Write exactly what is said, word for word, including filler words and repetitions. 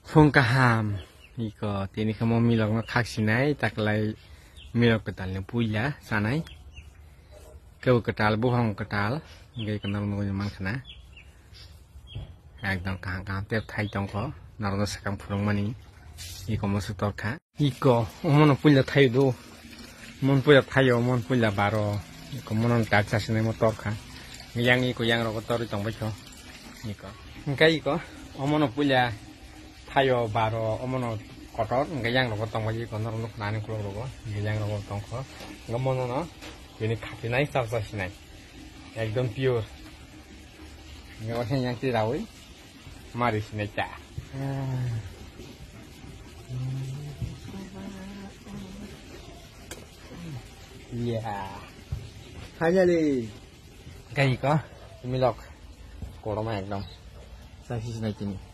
Phung kaham. Iko tini khe mo milok no khak sinai, taklai milok kwtal ni puila sanai. Kebo kwtal, buphang kwtal, hingke iko norok nugwi mankha na. Ekdom kaham kaham tep thai tongkho, norok no swkang phunukmani. Iko mo swk torkha. Iko, omono puila thaio do. Mon puila thaio, mon puila baro. Iko mono tak chasinai mo torkha. Yang iko yang rogo torwi tongbaikho. Iko. Hingke iko, omono puila thaio baro, omono kotor, hingke yang rogo tongbai iko, norok nukhnani ukulok rogo. Hingke yang rogo tongkho. Hingke mono no, bini khatinai chap chasinai. Ekdom pure. Hingke o yang twi rawi. Mari sinai ta. Yeah. Finally. Gai ko. Milok. Koroma ekdom. Sa si sinai tini.